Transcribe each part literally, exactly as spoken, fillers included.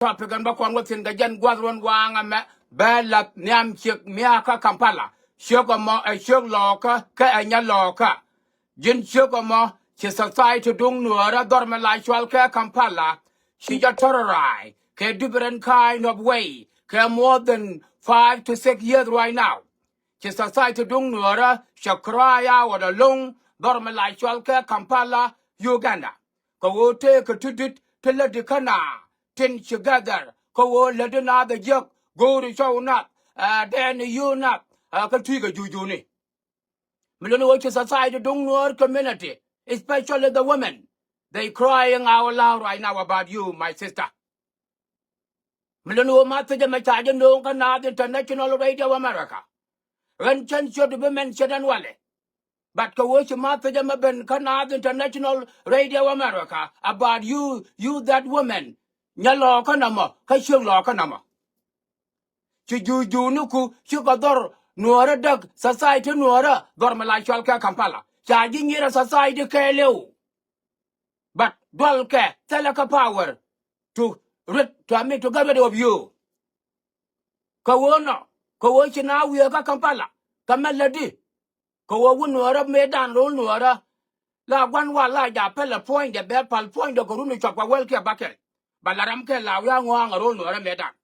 topic ɛn bä kɔn wä thi̱n kɛ jɛn gua̱th ruɔ̱n waaŋ ɛmɛ bɛ lath nhiam ciek miakä Kampala. Ciek ɛmɔ ɛ ciek lɔɔkä kä ɛ nyɛ lɔɔkä. Ji̱n ciek ɛmɔ ci society duŋ nuäärä dhɔr mi la cual kɛ Kampala ci jɛ terrorize kɛ different kind of way kɛ more than five to six years right now. Ci society duŋ nuäärä cɛ cry out along dhɔr mi la cual kɛ Kampala, Uganda. Kɛ ɣöö tëëkɛ ti dit ti lätdi kä naath tin ci gather kä ɣöö lätdi naath ɛ jiäk go̱o̱ri cɔw nath, ɛ dɛɛn i̱ yio̱o̱ nath, ɛ kä tui̱kɛ juujuni. Mi luni ɣöö ci society duŋ nuäär community, especially the women, they crying out loud right now about you, my sister. Mi luni ɣöö ma thiecä mɛ ca ji̱ no̱o̱ŋ kä naath International Radio America. Ɣän cän ciöt bi mɛn ciöt ɛn walɛ. But kɛ ɣöö ci ma thiecä mɛ ben kä naath International Radio America about you, you that woman. Nyɛ lɔɔkä nɔmɔ kä ciek lɔɔkä nɔmɔ. Ci juujuni ku cikɛ dhɔr nuäärä däk society nuäärä dhɔr mi la cual kɛ Kampala. Ca ji̱ nyirɛ society kɛɛliw. But dual kɛ thilɛ kä power to rid, to, I mean, to get rid of you. Kɛ ɣöö nɔ, kɛ ɣöö ci na wiee kä Kampala kɛ mɛ lätdi. Kɛ ɣöö wä nuäärä mëëdan ro̱l nuäärä. La gua̱n wal la ja pälɛ puɔ̱nydɛ bɛ pal puɔ̱nydɛ kɛ run cuɔp kɛ wäl kiɛ bakɛl. Ba la ram kɛ la wiaa ŋɔ̱a̱ŋ a ro̱l nuäärä mëëdan.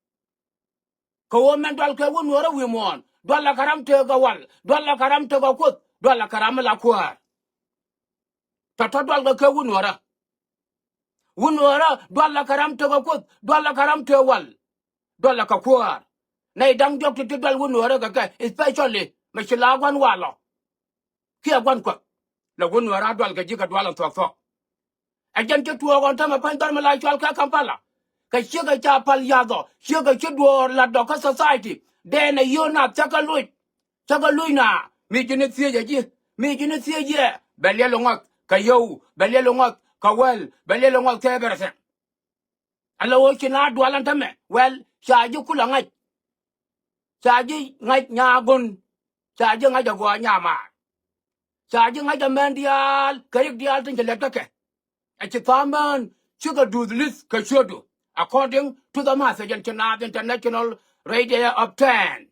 Kɛ ɣöö mɛn dual kɛ wä nuäärä wi̱i̱ muɔ̱ɔ̱n, dual la kɛ ram tëëk a wal, dual la kɛ ram tëëk a kuoth, dual la kɛ ram mi la kuäär. Tɔ̱tɔ̱ dual kɛ kɛ wä nuäärä. Wä nuäärä dual la kɛ ram tëëk a kuoth, dual la kɛ ram tëëk wal, dual la kɛ kuäär. Nɛy da̱ŋ diɔ̱k ti ti dual wä nuäärä kɛ kɛ, especially mɛ ci la gua̱n wal ɔ kiɛ gua̱n kuäk. La wä nuäärä dual kɛ ji̱ kɛ dual ɛn thuɔ̱k thuɔ̱k. Ɛ jɛn ci tuɔɔk ɣɔn tämɛ pa̱ny dhɔr mi la cual kɛ Kampala. Kɛ ciekɛ ca pal yath ɔ, ciekɛ ci duɔɔr lat ɔ kä society. Dɛɛn ɛ yio̱o̱ nath cä kɛ luc. Cä kɛ luc na mi ji̱n i̱ thiec ɛ ji̱, mi ji̱n i̱ thiec yɛ. Bɛ liɛl iŋɔth kɛ yio̱w, bɛ liɛl iŋɔth kɛ wäl, bɛ liɛl iŋɔth kɛ everything. Ala ɣöö ci na dual ɛn tämɛ, well, ca ji̱ kulɛ ŋa̱c. Ca ji̱ ŋa̱c nyaagön. Ca ji̱ ŋa̱c agɔaa nyamaar. Ca ji̱ ŋa̱c amän diaal kɛ rik diaal tin ci lɛt kä kɛ. Ɛ ci tha̱a̱ŋ mään cikɛ duth li̱th kɛ ciötdu, according to the message in ci naath International Radio of Ten.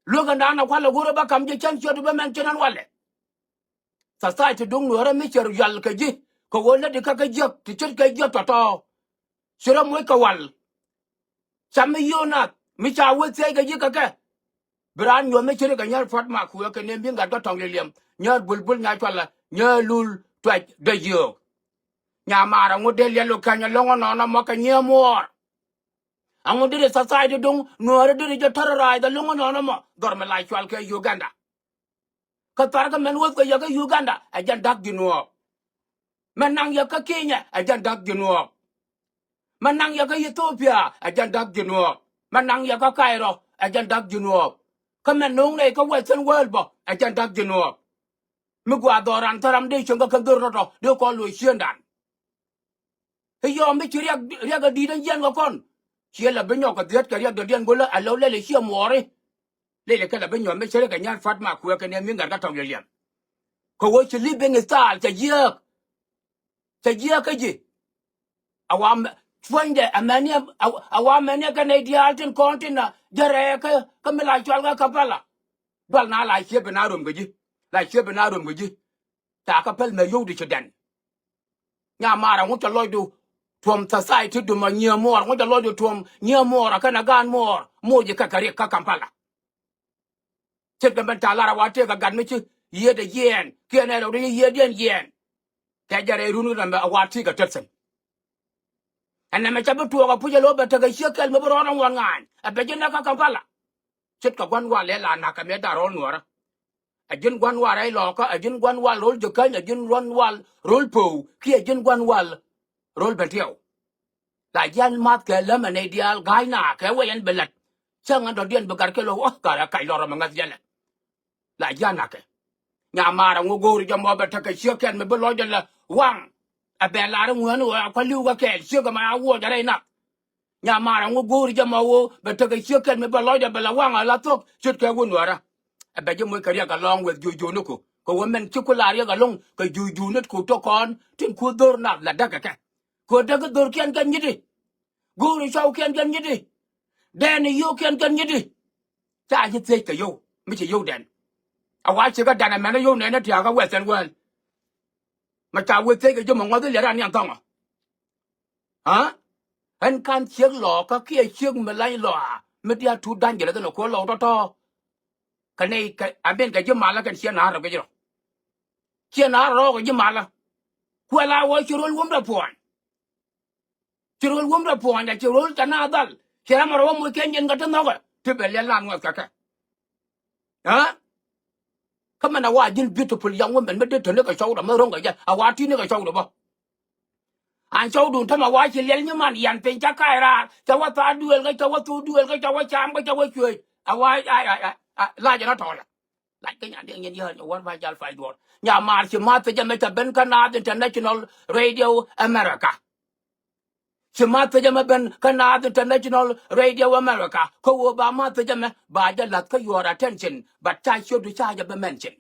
Luäk ɛn da̱a̱n a kualɛ go̱rä bä ka̱m ji̱ cän ciötdu bä mɛn cin ɛn walɛ. Society duŋ nuäärä mi cɛ yual kɛ ji̱ kɛ ɣöö lätdi kä kä jiäk ti ce̱tkɛ jiäk tɔ̱tɔ̱. Ci rɔ moc kɛ wal. Cam mi yio̱o̱ nath mi ca wee thiec kɛ ji̱ kɛ kɛ. Bi raan nyuɔ̱th mi ci ri kɛ nyäär pua̱t ma kuëë kɛ nɛm bi ŋa̱t kä tɔ̱ŋ liɛliɛm, nyäär bulbul nya cualɛ, nyäär lul tuac dee yio̱o̱k. Nyamaar aŋu dee liɛl wä kɛny ɛlɔ̱ŋ ɛnɔnɔ mɔ kɛ nyiee muɔɔr. Aŋu dee ri society duŋ nuäärä dee ri jɛ terrorize ɛlɔ̱ŋ ɛnɔnɔ mɔ dhɔr mi la cual kɛ Uganda. Kä thar kä mɛn wäth kɛ yɛ kä Uganda ɛ jɛn da̱k ji̱ nuɔɔk. Mɛn naŋ yɛ kä Kenya ɛ jɛn da̱k ji̱ nuɔɔk. Mɛn naŋ yɛ kä Ethiopia ɛ jɛn da̱k ji̱ nuɔɔk. Mɛn naŋ yɛ kä Cairo ɛ jɛn da̱k ji̱ nuɔɔk. Kä mɛn no̱o̱ŋ nɛy kä Western world bä ɛ jɛn da̱k ji̱ nuɔɔk. Mi gɔaa dhɔran thäram dee cieŋ kä kɛ dhör tɔ̱tɔ̱ dee kɔn lo̱c ciëëndan. I̱ yɔm mi ci riɛk, riɛk a di̱i̱t ɛn jiɛn kɛ kɔn. Ciɛ la bi nyɔk kɛ dhiet kɛ riɛk dɔ̱diɛn go̱lä a lo̱w lɛl i̱ ciɛ muɔɔri. Lɛl ikɛ la bi nyɔk mi ci riɛk a nya̱r pua̱t ma kuɛ kɛ nɛm mi ŋa̱r kä tɔ̱k liɛliɛm. Kɛ ɣöö ci living style cɛ jiääk. Cɛ jiääk kä ji̱. A wa mɛ, puɔ̱nydɛ a mɛni a, a wa mɛni kɛ nɛy diaal tin kɔn tin a jɛ rɛɛ kä, kä mi la cual kä Kampala. Dual na la ciep in a rom kɛ ji̱. La ciep in a rom kɛ ji̱. Ca kä päl mɛ yio̱w di ci dɛn. Nyamaar aŋu cɛ lɔcdu tuɔm society du mɔ nyiee muɔɔr, ŋu cɛ lɔcdu tuɔm nyiee muɔɔr a kɛn a gaan muɔɔr moc ikɛ kɛ riɛk kä Kampala. Ce̱tkɛ mɛn ca lar a wa tëëk a gat mi ci yiëëdɛ yiɛɛn kiɛn ɛ rɛw di yiëëdiɛn yiɛɛn. Kɛ jɛ rɛy run kä nɛmɛ a wa tëëk a tethin. Ɛn nɛmɛ cɛ bi tuɔɔk a puc ɛ lo̱ bɛ tekɛ ciek kɛl mi bi rɔɔd ɛn ŋuɔ̱n ŋa̱a̱ny ɛ bɛ ji̱ nɛ kä Kampala. Ce̱tkɛ gua̱n wal ɛ la na̱k kɛ mëë da̱r ro̱l nuɔ̱ɔ̱rä. Ɛ ji̱n gua̱n wal rɛy lɔɔkä, ɛ ji̱n gua̱n wal ro̱l ji̱ käny, ɛ ji̱n gua̱n wal ro̱l po̱o̱w, kiɛ ji̱n gua̱n wal ro̱l ben tiɛw. La ji̱ an math kɛ läm ɛ nɛy diaal ga̱a̱c na kɛ wɛy ɛn bi la̱t. Cäŋ ɛn dɔ̱diɛn bi gat kɛ lo̱k ɣɔ̱th gat ɛ kac lɔr ɛmɛ ŋäth yɛlɛ. La ji̱ an na̱kɛ. Nyamaar ɛŋu go̱o̱ri jɛ mɔ bɛ tekɛ ciek kɛn mi bi lɔcdɛ lɛ waŋ. Ɛ bɛ lar iŋuäni ɣöö a kua̱li̱w kɛ kɛɛl ciek ɛmɛ a wuɔcdɛ rɛy nath. Nyamaar aŋu go̱o̱ri jɛ ma ɣöö bɛ tekɛ ciek kɛn mi bɛ lɔcdɛ bɛ la waŋ a la thuɔ̱k ce̱tkɛ wä nuäärä. Ɛ bɛ ji̱ moc kɛ riɛk alɔŋ weth juujuni ku kɛ wä mɛn ci ku la riɛk alɔŋ kɛ juujuni ku tɔ̱ kɔn tin ku dho̱r nath la däk kɛ kɛ. Kɛ wä däk dhorkiɛn kɛ nyiti. Go̱o̱ri cɔwkiɛn kɛn nyiti. Dɛn i̱ yio̱o̱kiɛn kɛn nyiti. Ca ji̱ thiec kɛ yio̱w mi ci yio̱w dɛn. A wa ci kä dan ɛmɛn i̱ yio̱w nɛn i̱ tiakä Western world. Ma ca wee thiec kɛ ji̱ mɛ ŋuɔth i̱ liɛt an niɛn thɔŋɔ. Aa? Ɛn kan ciek lɔɔkä kiɛ ciek mi lany lɔaa mi diaal tut da̱ny jɛ lɛ thin ɛ kuɔ lɔɔk tɔ̱tɔ̱. Kɛ nɛy kɛ amin kɛ ji̱ malä kɛn ciɛ naar rɔ kɛ ji̱ rɔ. Ciɛ naar rɔ kɛ ji̱ malä. Kuɛ la wä ci ro̱l wumdɛ puɔ̱ny. Ci ro̱l wumdɛ puɔ̱ny a ci ro̱l ca na dhal. Ci ram rɔ wä moc kɛn jɛn kɛ ti nhɔkɛ ti bɛ liɛl na ŋuɛth kɛ kɛ. Aa? Kä mɛn a wa ji̱n beautiful young women mi dee teni kɛ cɔwdɛ mi ro̱ŋ kɛ jɛ a wa ti̱ni kɛ cɔwdɛ bä. An cɔwdun tämɛ wa ci liɛl nyiman yan piny ca ka̱a̱c raar ca wä thaar duëël kä ca wä thok duëël kä ca wä cam kä ca wä cuëëc a wa a a a a lac ɛn a tɔɔlɛ. Lac kä nyan diɛŋ nyin yäär nyɛ wär ba jal pay duɔ̱ɔ̱r nya maar ci ma̱th thiecä mɛ ca ben kä Naath International Radio America. Ci ma̱th thiecä mɛ ben kä Naath International Radio America kä ɣöö ba ma̱th thiecä mɛ ba jɛ la̱th kä your attention but ca ciötdu ca jɛ bä mention.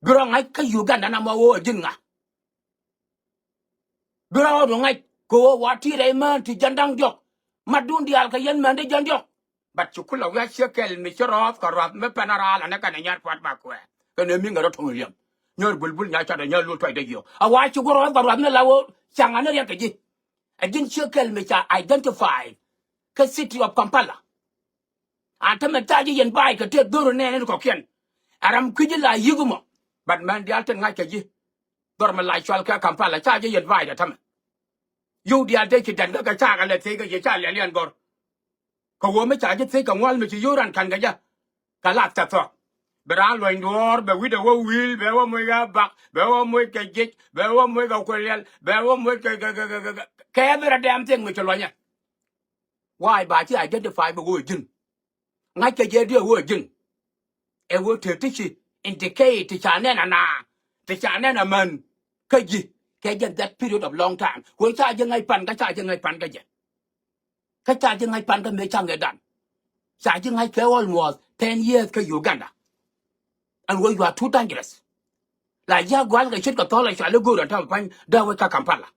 Bi rɔ ŋa̱c kä Uganda na ma ɣöö ɛ ji̱n ŋa. Bi rɔ ɣɔt ŋa̱c kɛ ɣöö wa ti rɛy mään ti jɛn da̱ŋ diɔ̱k. Matdun diaal kɛ yɛn mään ti jɛn diɔ̱k. But ci kulɛ wia̱c ciek kɛl mi ci rɔɔth kɛ ruath mi pɛn a raal anɛ kɛnɛ nyɛr pua̱t ba kuɛɛr kɛnɛ mi ŋɛ rɔ to̱ŋ liɛm. Nyɛr bulbul nya cuat ɛ nyɛr lul tuɔc dee jiɔ a wa ci ku rɔɔth kɛ ruath mi la ɣöö ca̱ŋ anɛ riɛk kɛ ji̱. Ɛ ji̱n ciek kɛl mi ca identify kä city of Kampala. An tämɛ ca ji̱ yɛn ba̱a̱c kɛ tëë dho̱r nɛɛni kɔ̱kiɛn. Ɛ ram kui̱ci la yi̱k mɔ. But mɛn diaal tin ŋa̱c kɛ ji̱. Dhɔr mi la cual kɛ Kampala ca ji̱ yɛn ba̱a̱c ɛ tämɛ. Yio̱w diaal tëë ci dɛn kä kɛ ca kɛ lɛ thiec kɛ ji̱ ca lɛl yɛn gɔr. Kɛ ɣöö mi ca ji̱ thiec kɛ ŋual mi ci yio̱w ran ka̱n kɛ jɛ. Kɛ lath kɛ thɔk. Bɛ raan luɔ̱ny duɔ̱ɔ̱r bɛ wi̱cdɛ wä wi̱i̱l bɛ wä moc kɛ bak bɛ wä moc kɛ jiec bɛ wä moc kɛ kuɛl liɛl bɛ wä moc kɛ kɛ kɛ kɛ kɛ kɛ every damn thing mi ci luɔ̱nyɛ. Why ba ci identify bɛ ɣöö ji̱n. Ŋa̱ckɛ jɛ diɛ ɣöö ji̱n. Ɛ ɣöö te ti ci indicate ti ca nɛn ana ti ca nɛn amän. Kä ji̱ kɛ jɛ that period of long time kɛ ɣöö ca ji̱ ŋa̱c pan kä ca ji̱ ŋa̱c pan kä jɛ. Kä ca ji̱ ŋa̱c pan kä mëë ca ŋɛtdan. Ca ji̱ ŋa̱c kɛ almost ten years kä Uganda. Ɛn ɣöö you are too dangerous. La ji̱ a gua̱l kɛ ce̱tkɛ thɔl a cɔal i̱ go̱o̱r ɛn täämɛ pa̱ny dee wec kä Kampala.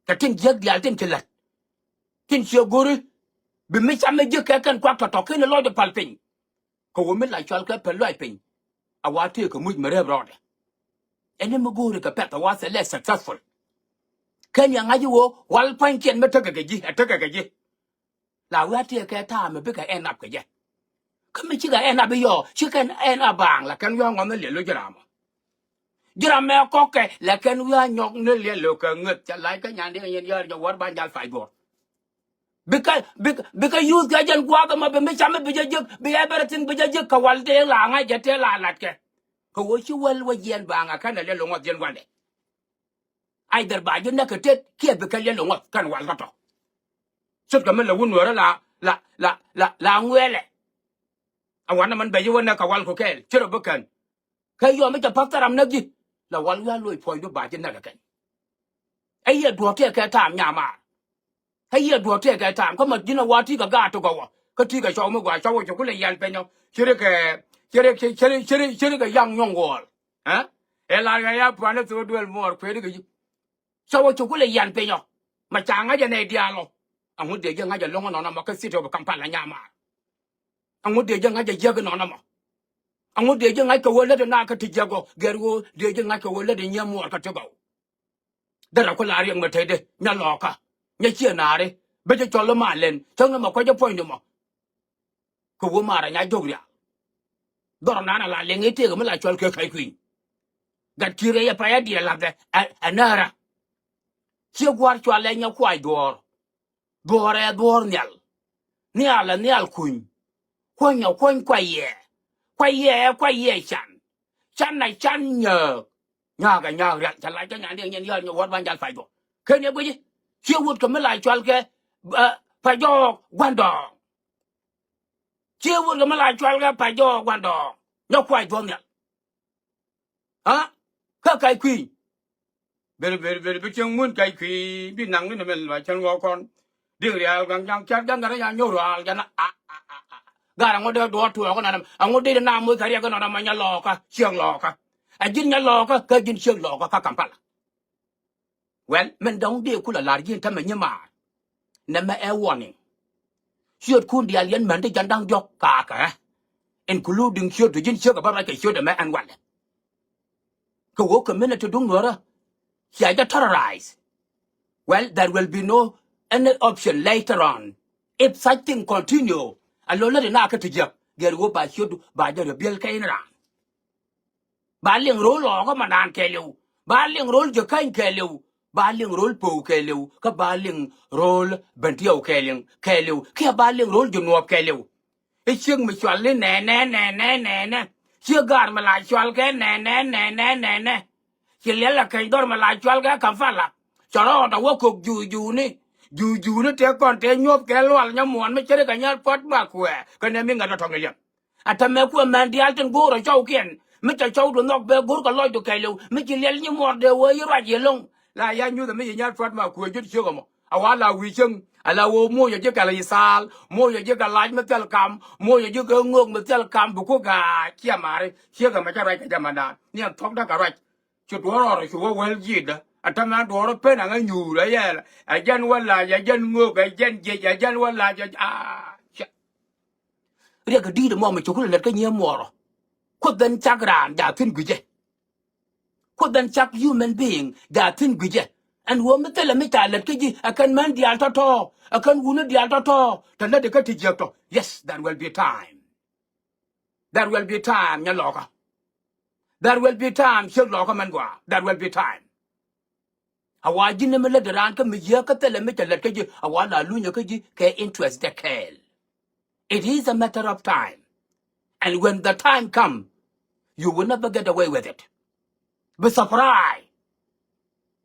Kɛ tin jiäk diaal tin ci la̱t. Tin ciɛ go̱ri bi mi cam mi jiäk kɛ kɛn kuak tɔ̱tɔ̱ kɛn lɔcdɛ pal piny. Kɛ ɣöö mi la cɔal kɛ pɛl lɔc piny. A wa tëëkɛ muc mi rep rɔɔdɛ. Ɛn ni mi go̱o̱ri kɛ pɛth a wa thilɛ successful. Kɛn yɛ ŋa̱c i̱ ɣöö wal pua̱nykiɛn mi tekɛ kɛ ji̱ ɛ tekɛ kɛ ji̱. La wi̱i̱ a tëëkɛ ta̱a̱ mi bikɛ end up kɛ jɛ. Kä mi cikɛ end up i̱ yɔɔ cikɛn end up baaŋ la kɛn wi̱i̱ a ŋɔth ni liɛl lo ji̱ ram ɔ. Ji̱ ram mɛ kɔkɛ la kɛn wi̱i̱ a nyɔk ni liɛl lo kɛ ŋäth ca lac kä nyan diɛn yɛn yäär jɛ wäär ban jal pay duɔ̱ɔ̱r. Bikɛ bikɛ bikɛ yuth kɛ jɛn gua̱a̱th ɛmɔ bi mi cam mi bi jɛ jiäk bi everything bi jɛ jiäk kɛ wal tëë la ŋa̱c jɛ tëë la latkɛ. Kɛ ɣöö ci wäl wä jiɛɛn baaŋ a kɛn a liɛl lo ŋɔth jiɛn gua̱ndɛ. Either ba ji̱ näk kɛ tet kiɛ bikɛ liɛl lo ŋɔth kɛn wal kä tɔ. Ce̱tkɛ mi lɛ wun nuäärä la la la la la ŋuɛɛlɛ. A wanɛ mɛn bɛ ji̱ wä näk kɛ wal ku kɛɛl ci rɔ bi kɛn. Kä yɔm mi cɛ pa̱th thäram näk ji̱ la wal wi̱i̱ a loc puɔ̱nydu ba ji̱ näk kɛ kɛn. Ɛ yɛ duɔ̱ɔ̱k tëëkɛ ta̱a̱m nyamaar. Kä yiëë duɔ̱ɔ̱k tëëkɛ ta̱a̱m kä ma ji̱n a wa ti̱i̱ kɛ gaat ti gɔwä kä ti̱i̱ kɛ cɔw mi gɔaa cɔw wä ci kulɛ yial piny ɔ. Ci ri kɛ ci ri ci ri ci ri ci ri kɛ yaŋ nyɔŋ wɔɔl. Ɛ ɛ lar kɛ ya pua̱n ni thok duël muɔɔr kuëëri kɛ ji̱. Cɔw wä ci kulɛ yial piny ɔ. Ma ca ŋa̱c ɛ nɛy diaal ɔ. Aŋu dee ji̱ ŋa̱c ɛ lo̱ŋ ɛnɔn ɛmɔ kä city of Kampala nyamaar. Aŋu dee ji̱ ŋa̱c ɛ jiäk ɛnɔn ɛmɔ. Aŋu dee ji̱ ŋa̱c kɛ wä lät ɛna kä ti jiäk ɔ gɛr ɣöö dee ji̱ ŋa̱c kɛ wä lät ɛ nyiee muɔɔr kä ti gɔw. Derɛ ku la riɛk mi tecdɛ nyɛ lɔɔkä. Nyɛ ciɛ naari bi jɛ cɔl i̱ ma lɛn cäŋ ni mɛ kuecä puɔ̱nyni mɔ. Kɛ wä maarä nya jok rial. Dhɔr nan a la liŋ i̱ tëëk mi la cɔl kɛ ka̱c kui̱ny. Gat ki̱i̱r ɛ yɛ pay a diɛ lathɛ ɛ näära. Ciɛ gua̱a̱r cɔalɛ nyɛ kuac duɔ̱ɔ̱r. Dhuɔ̱ɔ̱rɛ dhuɔ̱ɔ̱r nhial. Nhial ɛ nhial kuny. Kuɔ̱ny ɛ kuɔ̱ny kuay yɛ. Kuay yɛ ɛ kuay yɛ can. Can ɛ can nyääk. Nyääk ɛ nyääk rial ca lac kä nyan diɛŋ nyɛn yäär nyɛ wäär ban jal pay duɔ̱ɔ̱r. Ken yɛ guici. Ciɛ wut kɛ mi la cual kɛ pay jɔɔk gua̱ndɔɔŋ. Ciɛ wut kɛ mi la cual kɛ pay jɔɔk gua̱ndɔɔŋ. Nyɛ kuac dhuɔ̱ɔ̱r nhial. Kä ka̱c kui̱. Ber ber ber bi cieŋ mun ka̱c kui̱ bi naŋ ni mɛn luac cän wä kɔn. Diŋ rial gaŋ jaŋ cat gaŋ gat nya nyok rual jana a a a a. Gat aŋu dee duɔt tuɔɔk nɔnɔ aŋu dee na muc kɛ riɛk nɔnɔ ma nya lɔɔkä ciek lɔɔkä. A ji̱n nya lɔɔkä kä ji̱n ciek lɔɔkä kä Kampala. Well, min dɔ̱ŋ dee kulɛ la̱r ji̱n tämɛ nyimaar. Nɛmɛ ɛ warning. Ciötkun diaal yɛn män ti jɛn da̱ŋ diɔ̱k kakä, including ciöt ti ji̱n ciek ɛ bä ruac kɛ ciöt ɛmɛ ɛn walɛ. Kɛ ɣöö community duŋ Nuärä cia jɛ terrorize. Well, there will be no any option later on. If such thing continue, a lo̱l lät ina kä ti jiäk, gɛr ɣöö ba ciötdu ba jɛ rebuild kɛ in raan. Ba liŋ ro̱l Lɔɔkä mandan kɛɛliw. Ba liŋ ro̱l Jikäny kɛɛliw. Ba liŋ ro̱l Po̱o̱k kɛɛliw. Kä ba liŋ ro̱l Bentiɛw kɛɛliŋ kɛɛliw. Kiɛ ba liŋ ro̱l Jinuɔɔp kɛɛliw. I̱ ciek mi cual ni nɛnɛ nɛnɛ nɛnɛ. Ciek gaar mi la cual kɛ nɛnɛ nɛnɛ nɛnɛ. Ci liɛl la keny dhɔr mi la cual kɛ Kampala. Cɛ rɔɔdɛ wä kok juujuni. Juujuni tëë kɔn tëë nyuɔ̱th kɛ lual nyɛ muɔ̱ɔ̱n mi ce̱tkɛ nyal puɔ̱t ma kuɛɛ. Kɛnɛ mi ŋa̱t kä tɔ̱ŋ iliɛm. A tɛmɛ kuɛ män diaal tin go̱o̱rä cɔwkiɛn mi cɛ cɔwdu nhɔk bɛ go̱o̱r kɛ lɔcdu kɛɛliw mi ci liɛl nyi muɔɔr dee wee yi ruac yɛ lo̱ŋ. La ya nyuthɛ mi ci nyal pua̱t ma kuëë jut ciek ɛmɔ. A wa la wi̱i̱ cieŋ a la wee moc a ji̱ kɛ la yi thaal, moc a ji̱ kɛ lac mi thil kam, moc a ji̱ kɛ ŋöök mi thil kam bi ku ga̱a̱c ciɛ mari ciek ɛmɔ cä ruac kɛ jɛ mɛndan ni ɛn thuɔ̱kdä kɛ ruac. Ci duɔ̱ɔ̱r rɔɔdɛ cu wä wäl ji̱i̱dä a tɛmɛ duɔ̱ɔ̱r pen aŋä nyuur a yɛɛl a jɛn wä lac a jɛn ŋöök a jɛn jiec a jɛn wä lac a cɛ. Riɛk kɛ di̱i̱t ɛmɔ mi cukul lät kä nyiee muɔɔrɔ. Kuoth ɛn cak raan jaa thi̱n gui̱cɛ. Kuoth ɛn cak human being jaa thi̱n gui̱cɛ. Ɛn ɣöö mi thilɛ mi ca lät kä ji̱ ɛ kɛn män diaal tɔ̱tɔ̱ ɛ kɛn wuni diaal tɔ̱tɔ̱. Te lät ikä ti jiäk tɔ. Yes, there will be time. There will be time nyɛ Lɔɔkä. There will be time ciek Lɔɔkä mɛn gɔaa. There will be time. A wa ji̱n ni mi lätdɛ raan kä mi yiääk kä thilɛ mi cɛ lät kä ji̱ a wa la lunyä kä ji̱ kɛ interest dɛ kɛɛl. It is a matter of time. And when the time come, you will never get away with it. Bi surprise.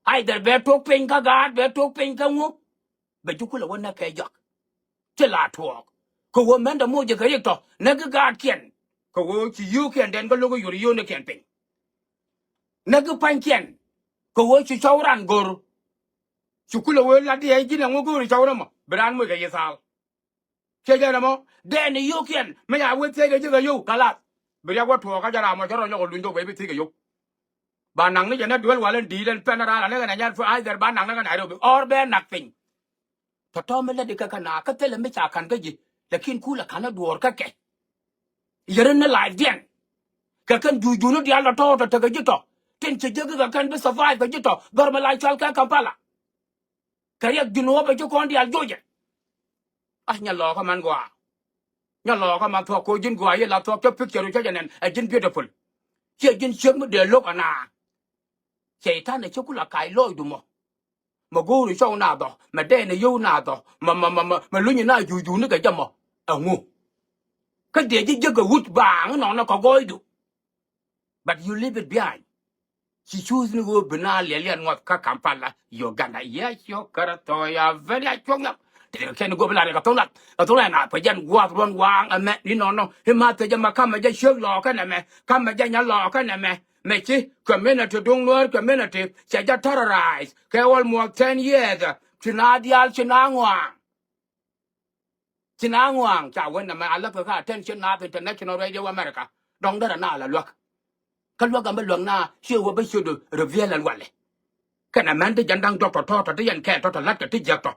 Either bɛ tok piny kä gaat bɛ tok piny kä ŋu. Bɛ ji̱ kulɛ wä näk kɛ jɔak. Ci la tuɔɔk kɛ ɣöö mɛn dɛ moc jɛ kɛ riɛk tɔ näk ki gaatkiɛn. Kɛ ɣöö ci yio̱o̱kiɛn dɛn kä lo̱k i̱ yor yio̱o̱nikiɛn piny. Näk ki pa̱nykiɛn kɛ ɣöö ci cɔw ran go̱r. Ci kulɛ wee lat diɛɛc ji̱n ɛŋu go̱o̱ri cɔw rɛmɔ bi raan moc kɛ yi thaal. Ciɛ jɛn ɛmɔ dɛɛn i̱ yio̱o̱kiɛn mi ca wee thiec kɛ ji̱ kɛ yio̱w kɛ lath. Bi riɛk wä tuɔɔk kä jɛ ram mɔ cä rɔ nyɔk ɛ luny thok bɛ bi thiec kɛ yio̱w. Ba naŋ ni jɛ nɛ duel wal in di̱i̱t ɛn pɛn ran anɛ kɛn ɛ nyat fi either ba naŋ ni kɛ Nairobi or bɛ nak piny. Tɔ̱tɔ̱ mi lätdi kɛ kɛ na kä thilɛ mi ca ka̱n kä ji̱. Lakin kulɛ ka̱n ɛ duɔɔr kä kɛ. Yɛri ni life diɛn. Kɛ kɛn juujuni diaal tɔ̱tɔ̱ tɔ̱ tekɛ ji̱ tɔ̱ tin ci jek kɛ kɛn bi survive kɛ ji̱ tɔ̱ dhɔr mi la cual kɛ Kampala. Kɛ riɛk ji̱n wä bɛ ji̱ kɔn diaal jocɛ. A nyɛ Lɔɔkä man gɔaa. Nyɛ Lɔɔkä man thuɔ̱k ko̱ ji̱n gɔaa yɛ la thuɔ̱k cä picture cä jɛ nɛn ɛ ji̱n beautiful. Ciɛ ji̱n ciek mi dee lo̱k ana. Cɛy-tan ɛ cä ku la kac lɔɔcdu mɔ. Mɛ go̱o̱ri cɔw na dhɔ mɛ dɛɛn ɛ yio̱w na dhɔ mɛ mɛ mɛ mɛ luny na juujuni kɛ jɛ mɔ. Ɛŋu. Kä dee ji̱ jek ɛ wut baaŋ nɔnɔ kɛ gɔɔydu. But you leave it behind. Ci cuuth ni ɣöö bi na liɛl yɛn ŋuɔth kä Kampala, Uganda. Yes, yo kärä thɔɔya very a cuɔ̱ŋ nhɔk. Ti kɛ kɛn go̱o̱p la rɛ kɛ thoŋ lat kɛ thoŋ la na pɛ jɛn gua̱a̱th ruɔ̱n waaŋ ɛmɛ ni nɔnɔ. I̱ ma thecä ma kamɛ jɛ ciek Lɔɔkä nɛmɛ kamɛ jɛ nyɛ Lɔɔkä nɛmɛ. Mɛ ci community duŋ Nuäär community cɛ jɛ terrorize kɛ almost ten years. Ci na diaal ci na ŋɔaaŋ. Ci na ŋɔaaŋ ca wen nɛmɛ a läk kɛ kä attention nath international radio America. Dɔ̱ŋ derɛ na la luäk. Kä luäk ɛmɛ luäk na ciɛ wä bä ciötdu reveal ɛn walɛ. Kɛnɛ mɛn ti jɛn da̱ŋ jɔk tɔ̱tɔ̱ tɔ̱ ti yɛn kɛɛl tɔ̱tɔ̱ la̱tkɛ ti jiäk tɔ̱.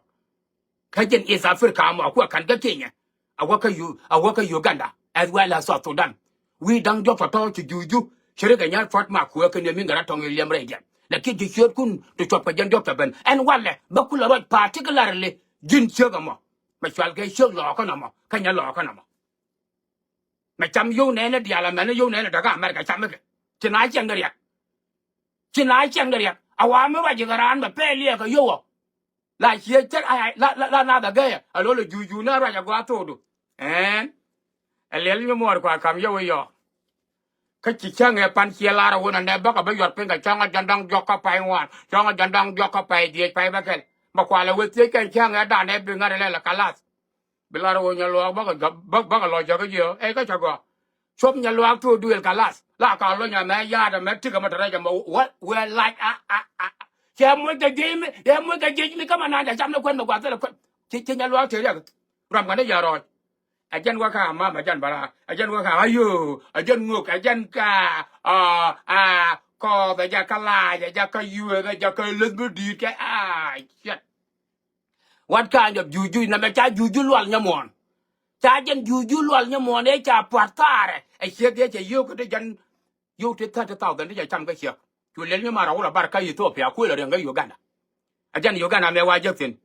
Kä jɛn East Africa mɔ a kuɛ ka̱n kä Kenya. A wä kä Yu a wä kä Uganda as well as South Sudan. Wi̱i̱ da̱ŋ jɔk tɔ̱tɔ̱ ci juuju ci ri kɛ nyar puɔ̱t ma kuɛ kɛn yɛ mi ŋära tɔ̱ŋ i̱ liɛm rɛy diɛn. Lakin ti ciötkun ti cuɔp kɛ jɛn jɔk tɔ̱ ben ɛn walɛ bä kulɛ ruac particularly ji̱n ciek ɛmɔ. Mɛ cual kɛ ciek Lɔɔkä nɔmɔ kä nyɛ Lɔɔkä nɔmɔ. Mɛ cam yio̱w nɛɛni diaal amɛni yio̱w nɛɛni däkä America cam ikɛ. Ci na ciɛŋ ni riɛk. Ci na ciɛŋ ni riɛk a wa mi ruac ikɛ raan mɛ pɛl yɛ kɛ yio̱w ɔ. La ciɛ cär a la la la na dhɛ gɛyɛ a lo̱l ɛ juujuu ni a ruac a gɔaa thokdu. Ɛɛn. Ɛ liɛl mi muɔɔr kua kam yio̱w iyɔɔ. Kä ci cäŋ ɛ pan ciɛ lar ɛ wun ɛnɛ bäkɛ bä yuɔr piny kɛ cɔŋ ɛ jɔn da̱ŋ diɔ̱k kä pay ŋuan cɔŋ ɛ jɔn da̱ŋ diɔ̱k kä pay dhiec pay bäkɛl. Bä kualɛ wee thiec kɛn cäŋ ɛ danɛ bi ŋa̱t ɛ lɛl ɛ kalath. Bi lar ɛ wun nyɛ luaak bäkɛ gɔ̱ bäkɛ lɔc cɛ kä jiɛ ɛ kä cɛ gɔ̱. Cuɔp nyɛ luaak thok duëël kalath la ka lony ɛmɛ yaat ɛmɛ tik ɛmɛ te rɛc ɛmɛ wä wee lac a a a. Cɛ moc kɛ jiec mi cɛ moc kɛ jiec mi kä mɛ naan cɛ cam ni kuɛn mɛ guath thilɛ kuɛn. Ci ci nyɛ luaak te riɛk. Ruam kɛn ni yɛ rɔɔc. Ɛ jɛn wä ka mam ɛ jɛn bära ɛ jɛn wä ka ayo ɛ jɛn ŋök ɛ jɛn ka a a kɔɔth, ɛ jakä lac, ɛ jakä yuëëth, ɛ jakä leth mi di̱i̱t kɛ, ah, shit. What kind of juju? Nɛmɛ ca juju lual nyɛ muɔ̱ɔ̱n. Ca jɛn juju lual nyɛ muɔ̱ɔ̱n ëë ca pua̱t thaarɛ. Ɛ ciek yɛ cɛ yio̱o̱k kä ti jɛn yio̱o̱k ti thirty thousand ti cɛ cam kä ciek. Cu lɛl nyɛ mar a wul a bar kä Ethiopia kuël a riɛŋ kä Uganda. A jɛn Uganda mɛ wa jek thi̱n.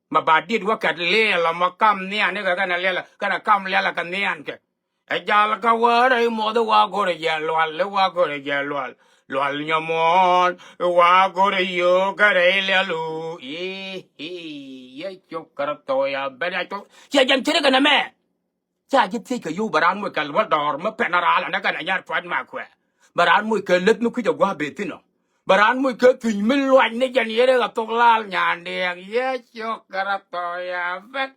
Ma ba dit wä kɛt liɛl a ma kam nhian ni kɛ kɛn a liɛl a kɛn a kam liɛl a kɛ nhian kɛ. Ɛ jal kä wä rɛy muɔth i̱ wa go̱rɛ jɛ lual, i̱ wa go̱rɛ jɛ lual. Lual nyɔmuɔn i̱ wa go̱rɛ yio̱o̱k kɛ rɛy liɛlu. I̱, i̱, yɛ cop kärä thok ya ben a cop. Ciɛ jɛn ciri kɛ nɛmɛ. Ca ji̱ thiec kɛ yio̱w bɛ raan moc kɛ luɔl dɔɔr mi pɛn a raal anɛ kɛn a nyar pua̱t ma kuɛ. Bɛ raan moc kɛ leth mi kui̱c a gua̱a̱ beth thi̱n ɔ. Bɛ raan moc kɛ thuny mi luac ni jɛn yɛn rɛ kɛ thok lal nyandiɛŋ yɛ ciök kärä thɔɔk ya ben.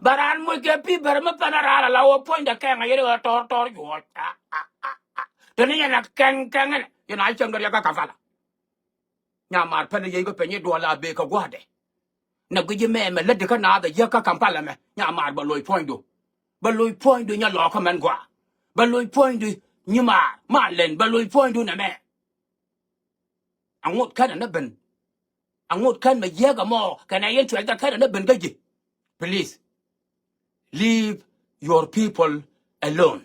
Bɛ raan moc kɛ pi̱ bɛr mi pɛn a raal ala wä puɔ̱nydɛ kɛŋ a yɛn rɛ kɛ tɔr tɔr juɔc. Teni yɛn a kɛŋ kɛŋ ɛn yɛn a cäŋ dɔr yɛ kä Kampala. Nyamaar pɛn yey kä peny i̱ duɔl a bee kä gua̱a̱dɛ. Nɛ guic imɛ mɛ lätdi kä naath a yiäk kä Kampala mɛ. Nyamaar bɛ loc puɔ̱nydu. Bɛ loc puɔ̱nydu nyɛ lɔɔkä mɛn gua̱a̱. Bɛ loc puɔ̱nydu nyimaar ma lɛn bɛ loc puɔ̱nydu nɛmɛ. Aŋot kɛn anä ben. Aŋot kɛn mɛ yiäk ɛmɔ kɛnɛ yɛn cuɛl kɛ kɛn anä ben kä ji̱. Please. Leave your people alone.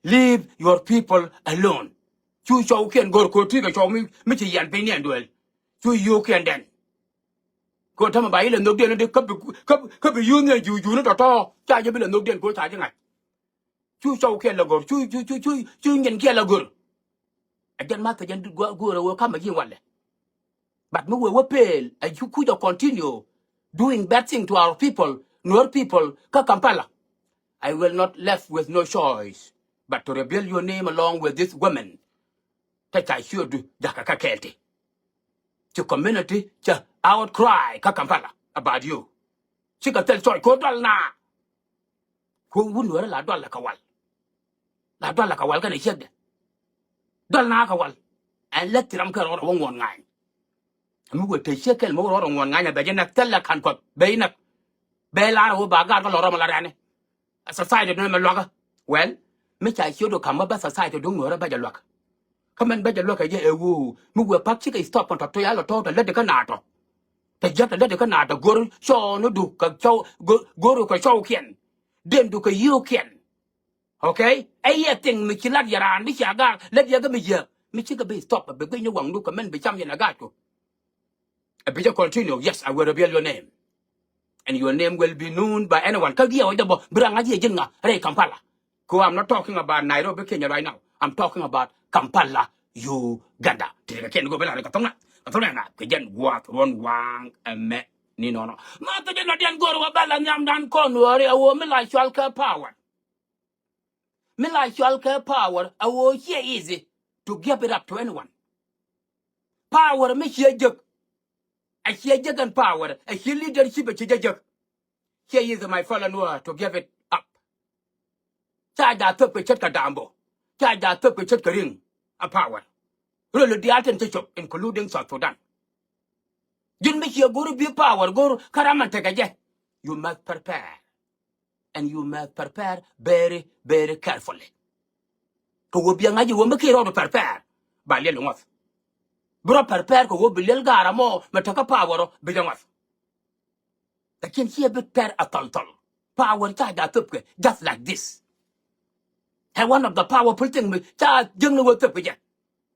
Leave your people alone. Cu cɔwkiɛn go̱r ko̱ ti kɛ cɔw mi, mi ci yɛn piny ni ɛn duel. Cu yio̱kiɛn dɛn. Ko̱ tämɛ ba ilɛ nhökdiɛn ni di kä bi, kä bi, kä bi yuuth ni ɛn jiu, jiu ni tɔ̱tɔ̱. Ca jɛ bi lɛ nhökdiɛn ko̱ ca jɛ ŋa̱c. Cu cɔwkiɛn lɛ go̱r, cu, cu, cu, cu, cu nyin kiɛn lɛ go̱r. Ɛ jɛn math kɛ jɛn go̱o̱rɛ wee kamɛ ji̱ walɛ. But mi wee wä peel ɛ cu kuc ɛ continue doing bad thing to our people, Nuer people kä Kampala. I will not left with no choice but to reveal your name along with this women. Te ca ciötdu jakä kä kɛɛl ti. Ci community cɛ outcry kä Kampala about you. Cikɛ thil choice ko̱ dual na. Ko̱ wun Nuɛrä la dual la kɛ wal. La dual la kɛ wal kɛnɛ ciekdɛ. Dual na kɛ wal. Ɛn lät ti ram kɛ rɔɔdɛ wä ŋuɔ̱n ŋa̱a̱ny. Mi wee te ciek kɛl mi wä rɔɔdɛ ŋuɔ̱n ŋa̱a̱ny a bɛ jɛ näk thil la ka̱n kuɔth bɛ jɛ näk. Bɛ lar a wä ba gaat kä lɔ rɔm la rɛni. A society duŋ mɛ luakä. Well, mi ca ciötdu ka̱m bä bä society duŋ Nuɛrä bä jɛ luak. Kä mɛn bä jɛ luäk kɛ jɛ ɛ ɣöö mi wëë pa̱k cikɛ stop kɔn tɔ̱ tɔ̱ ya lɔ tɔ̱ tɔ lätdi kä naatɔ. Tɔ jiäk tɔ lätdi kä naatɔ go̱r cɔɔni du kɛ cɔw go̱r kɛ cɔwkiɛn. Den du kɛ yio̱o̱kiɛn. Okay? Ɛ yɛ thing mi ci lat yɛ raan mi cia gaak lät yɛ kä mi yääk mi cikɛ bi stop ɛ bi gui̱cni waŋdu kɛ mɛn bi cam yɛn ɛ gaatku. Ɛ bi jɛ continue. Yes, I will reveal your name. And your name will be known by anyone. Kä giɛ wä jɛ bɔ bi raŋ a jiɛ ji̱n ŋa rɛy Kampala. Ko I'm not talking about Nairobi, Kenya right now. I'm talking about Kampala, Uganda. Ti kɛ kɛn go bi la ri ka thok na ka thok na na kɛ jɛn guath ruɔn waŋ ɛmɛ ni nɔnɔ. Ma thok jɛn nɔ diɛn go̱r wä bɛ la nhiam dan kɔn wä ri a wä mi la cual kɛ power. Mi la cual kɛ power a wä ciɛ easy to give it up to anyone. Power mi ciɛ jek. A ciɛ jek ɛn power a ciɛ leadership a ciɛ jek. Ciɛ easy my fellow Nuer to give it up. Ca ja thöp kɛ ce̱tkɛ dambɔ. Ca ja thöp kɛ ce̱tkɛ riŋ a power. Röl diaal tin cä cop including South Sudan. Ji̱n mi ciɛ go̱r bi power go̱r kä ram an tekɛ jɛ. You must prepare. And you must prepare very, very carefully. Kɛ wä biɛ ŋa̱c i̱ wä mi kiɛ rɔɔdu prepare ba liɛl iŋuɔth. Bi rɔ prepare kɛ wä bi liɛl gaar amɔ mɛ tekä power ɔ bi jɛ ŋuɔth. Lakin ciɛ bi pɛr a thɔl thɔl. Power ca ja thöpkɛ just like this. Ɛ one of the powerful thing mi ca jäŋni wä thöpkɛ jɛ.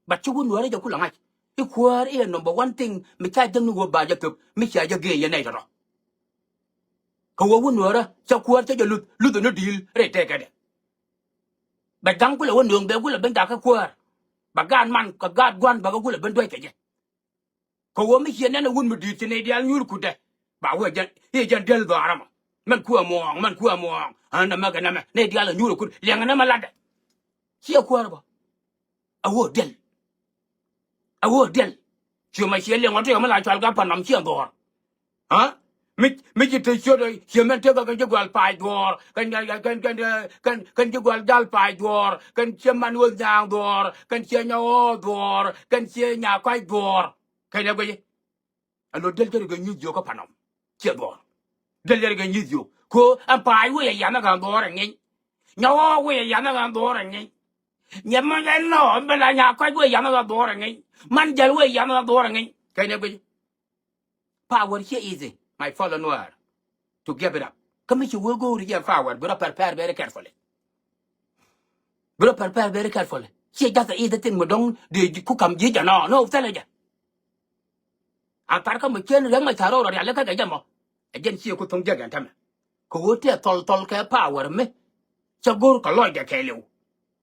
But ci wä Nuäärä jɛ kulɛ ŋa̱c i̱ kuäär i̱ ɛ number one thing mi ca jäŋni wä ba jɛ thöp mi cia jɛ gee yɛ nɛy tɔ̱tɔ̱. Kɛ wä wä Nuäärä ca kuäär ca jɛ luth luth ni di̱i̱l rɛy tëëkɛdɛ. Bɛ gaŋ kulɛ wä nööŋ bɛ kulɛ ben dakä kuäär. Bɛ gaat man kɛ gaat gua̱n bɛ kɛ kulɛ ben duäc kɛ jɛ. Kɛ ɣöö mi ciɛ nɛn ɛ wut mi di̱i̱t ci nɛy diaal nyuur kutdɛ. Ba wee jɛn i̱ jɛn diɛl dhɔaar ɛmɔ. Mɛn kuɛ muɔɔŋ, mɛn kuɛ muɔɔŋ. Ɣän ɛmɛ kɛ nɛmɛ nɛy diaal ɛ nyuur ɛ kut liɛŋɛ nɛmɛ latdɛ. Ciɛ kuäär bä. Ɛ ɣöö diɛl. Ɛ ɣöö diɛl. Ciɛ mɛ ciɛ liɛŋ ɔ ti ɣä mi la cual kä pan nɔm ciɛ dhɔɔr. Ɣä? Mi, mi ci te ciöt ɛ ciɛ mɛn tekɛ kɛn ci gual paac dhuɔɔr. Kɛn, kɛn, kɛn, kɛn, kɛn, kɛn ci gual jal paac dhuɔɔr. Kɛn ciɛ man ɣöth nyaaŋ dhuɔɔr. Kɛn ciɛ nyɔk ɣɔɔ dhuɔɔr. Kɛn ciɛ nyaa kɔc dhuɔɔr. Kɛn ɛ guici. Alo del jɛn kɛ nyieth jiök kä panɔm. Ciɛ dhuɔɔr. Del jɛn kɛ nyieth jiök. Ko ɛn pa̱a̱c wec ɛ yath ni kɛ dhuɔɔr ɛ ŋi̱ny. Nyɔk ɣɔɔ wec ɛ yath ni kɛ dhuɔɔr ɛ ŋi̱ny. Nyɛ mɔ lɛ nɔ, mɛ la nya kɔc wee yam la dhuɔr ŋi̱ny. Man jäl wee yam la dhuɔr ŋi̱ny. Kɛn ɛ guic. Power ciɛ easy, my fellow Nuer, to give it up. Kä mi ci wee go̱o̱ri jɛ power, bi rɔ prepare very carefully. Bi rɔ prepare very carefully. Ciɛ just easy thing mi dɔ̱ŋ dee ku kam ji̱ jɛ nɔ, no, thilɛ jɛ. A thar kä mi cien Riɛk Macar rɔ rialikä kɛ jɛ mɔ. Ɛ jɛn ciɛ ku thoŋ jek ɛn tämɛ. Kɛ ɣöö tëë thɔl thɔl kɛ power mi cä go̱o̱r kɛ lɔcdɛ kɛɛliw.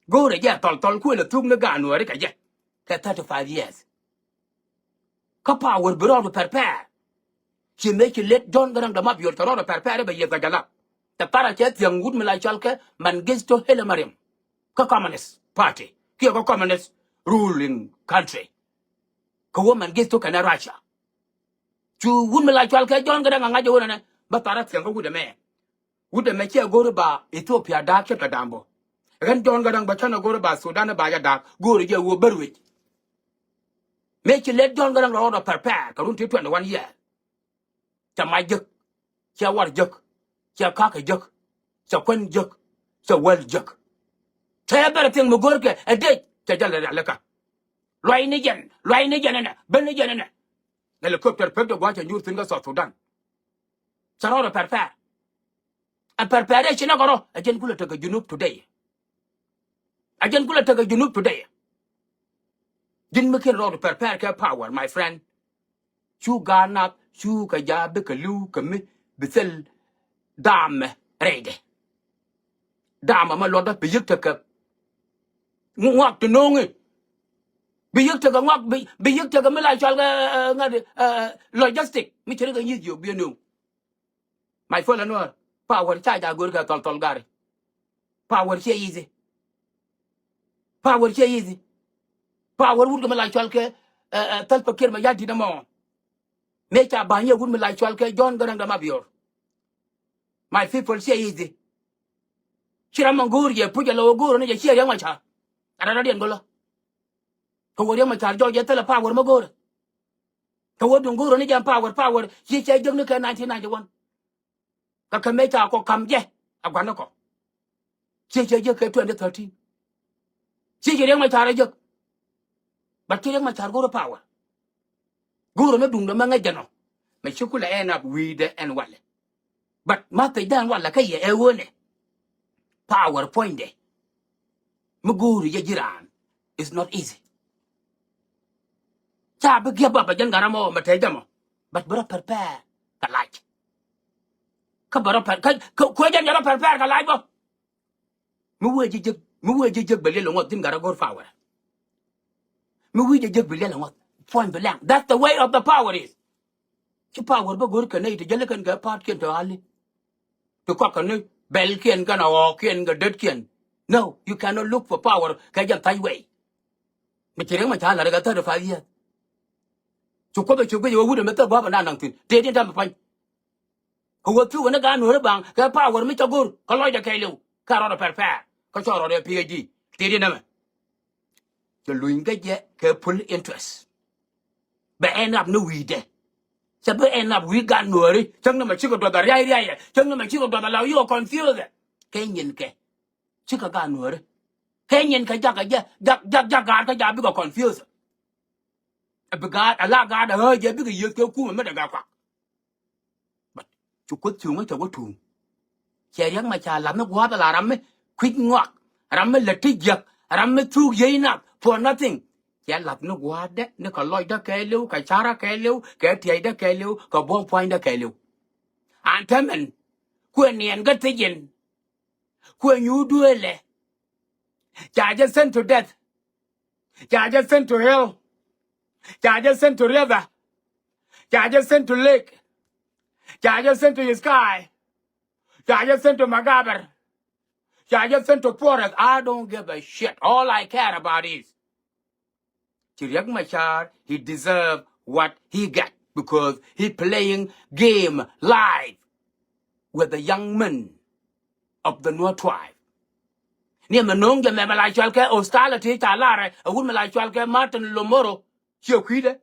Go̱o̱rɛ jɛ thɔl thɔl kuël ɛ thuk ni gaat Nuääri kɛ jɛ kɛ thirty five years. Kä power bi rɔɔdu prepare. Ci mëë ci let John Garang de Mabior cɛ rɔɔdu prepare bɛ yieth kɛ jɛ lap. Tɛ para cɛ thiäŋ wut mi la cɔl kɛ Mengistu Haile Mariam. Kä communist party kiɛ kä communist ruling country. Kɛ wä Mengistu kɛnɛ Russia. Cu wut mi la cɔal kɛ John Garang a ŋa̱c ɛ wunɛ nɛ bä thara thiɛŋ kä wut ɛmɛ. Wut ɛmɛ ciɛ go̱ri ba Ethiopia da̱a̱k ce̱tkɛ da̱a̱m bä. Ɣän John Garang bä cänɛ go̱ri ba Sudan ba jɛ da̱a̱k go̱ri jɛ wä bär wec. Mëë ci let John Garang rɔ rɔ prepare kɛ run ti twenty one year. Cɛ mac jek, cɛ war jek, cɛ kakä jek, cɛ kuän jek, cɛ wäl jek. Cɛ bɛrɛ thiɛŋ mi go̱rkɛ ɛ dec cɛ jɛ lɛ rialikä. Luay ni jɛn, luay ni jɛn ɛnɛ, ben ni jɛn ɛnɛ. Helicopter pek de gua̱c cɛ nyuur thi̱n kä South Sudan. Cɛ rɔɔdɛ prepare. A preparation ɛ kɛ rɔ ɛ jɛn kulɛ tekɛ Junub today. A jɛn kulɛ tekɛ Junub today. Ji̱n mi ken rɔɔdɛ prepare kɛ power, my friend. Cu gaat nath cu kɛ ja̱ bikɛ li̱w kɛ mi bi thil daamɛ rɛydɛ. Daamɛ mɛ luɔtdä bi yi̱k tekɛ ŋuak ti no̱o̱ŋi. Bi yi̱k tekɛ ŋuak, bi, bi yi̱k tekɛ mi la cɔal kɛ, eh, ŋa̱t, eh, logistic mi ci ri kɛ nyi̱th jiök bi ɛ no̱o̱ŋ. My fellow Nuer, power ca ja̱ go̱o̱r kɛ thɔl thɔl gari. Power ciɛ easy. Power ciɛ easy. Power wut kɛ mi la cɔal kɛ, eh, eh, Salva Kiir Mayardit ɛmɔ. Mëë ca ba̱ny yɛ wut mi la cɔal kɛ John Garang de Mabior. My people, ciɛ easy. Ci ram mɔ go̱o̱r yɛ puc ala wä go̱o̱r ni jɛ ciɛ Riɛk Macar. Ara rɔ̱diɛn go̱lä. Kɛ wä Riɛk Macar jɔɔc yɛ thilɛ power mɛ go̱o̱rɛ. Kɛ wä duŋ go̱o̱r ni jɛ power, power ci cɛ jek ni kɛ nineteen ninety one. Kɛ kɛ mëë ca kɔ kam jɛ a gua̱n ni kɔ. Ci cɛ jek kɛ twenty thirteen. Ci cɛ Riɛk Macar a jek. But ci Riɛk Macar go̱o̱r power. Go̱o̱r ni duŋdɛ mɛ ŋäc jɛ nɔ. Mɛ ci kulɛ end up wi̱i̱dɛ ɛn walɛ. But ma thiecdan walɛ kä yɛ ɛ ɣöö nɛ. Power puɔ̱nydɛ mi go̱o̱ri jɛ ji̱ raan is not easy. Ca bi gi̱a̱p bä bɛ jɛn gat ram ɔ mɛ te jɛ mɔ. But bɛ rɔ prepare kɛ lac. Kä bɛ rɔ prepare kä kuɛ jɛn jɛ rɔ prepare kɛ lac bä. Mi wee ji̱ jek, mi wee ji̱ jek bɛ liɛl ŋuɔth ji̱n gat rɔ go̱o̱r power. Mi wee ji̱ jek bɛ liɛl ŋuɔth puɔ̱ny bi lɛŋ. That's the way of the power is. Ci power bä go̱r kɛn nɛy ti jäli kɛn kɛ pa̱a̱tkiɛn tɔ ɣali. Ti kɔak kɛn ni bɛlkiɛn kɛn a ɣɔɔkiɛn kɛ detkiɛn. No, you cannot look for power kɛ jɛn tha̱c wɛy. Mi ci Riɛk Macar la̱r kɛ thirty five years. Cu Kuoth ɛ cu guic ɛ wä wut ɛmɛ thil gua̱a̱p ɛn da̱a̱n naŋ thi̱n tëëdi ɛn täämɛ pua̱ny. Kɛ wä thuk ɛn ɛ gaat Nuääri baŋ kɛ power mi cɛ go̱r kä lɔcdɛ kɛɛliw kä rɔɔdɛ pɛr pɛr kä cɔɔl rɔɔdɛ P H D. Tëëdi ɛn ɛmɛ. Cɛ luny kä jɛ kɛ full interest. Bɛ end up ni wi̱i̱dɛ. Cɛ bi end up wi̱i̱ gaat Nuääri. Cäŋ ni mɛ cikɛ duɔth a ria̱y ria̱y. Cäŋ ni mɛ cikɛ duɔth a la yikɛ confuse. Kɛ nyin kɛ cikɛ gaat Nuääri. Kɛ nyin kɛ jak kɛ jɛ jak jak jak gaat kä jak bikɛ confuse. Ɛ bi gaat a la gaat a ɣääc jɛ bikɛ yieth kɛ kumɛ mi dɛ gɛ kuak. But cu Kuoth cuŋä cɛ wä tuŋ. Cɛ Riɛk Macar lath ni gua̱a̱th ala ram mi kui̱c ŋɔak, ram mi lät ti jiäk, ram mi thuk yiey nath for nothing. Cɛ lath ni gua̱a̱thdɛ ni kɛ lɔcdä kɛɛliw, kɛ ca̱rä kɛɛliw, kɛ tiɛcdä kɛɛliw, kɛ buɔ̱m pua̱nydä kɛɛliw. An täämɛn kuɛ niɛn kä thiec in. Kuɛ nyuur duëëlɛ. Ca jɛ send to death. Ca jɛ send to hell. Ca jɛ send to river. Ca jɛ send to lake. Ca jɛ send to sky. Ca jɛ send to makaber. Ca jɛ send to forest. I don't give a shit. All I care about is Ci Riek Machar, he deserve what he get because he playing game live with the young men of the Nuer tribe. Ni mɛ no̱o̱ŋ jɛ mɛ mɛ la cual kɛ hostility ca larɛ ɛ wut mɛ la cual kɛ Martin Lamoro. Ciɛ kui̱dɛ.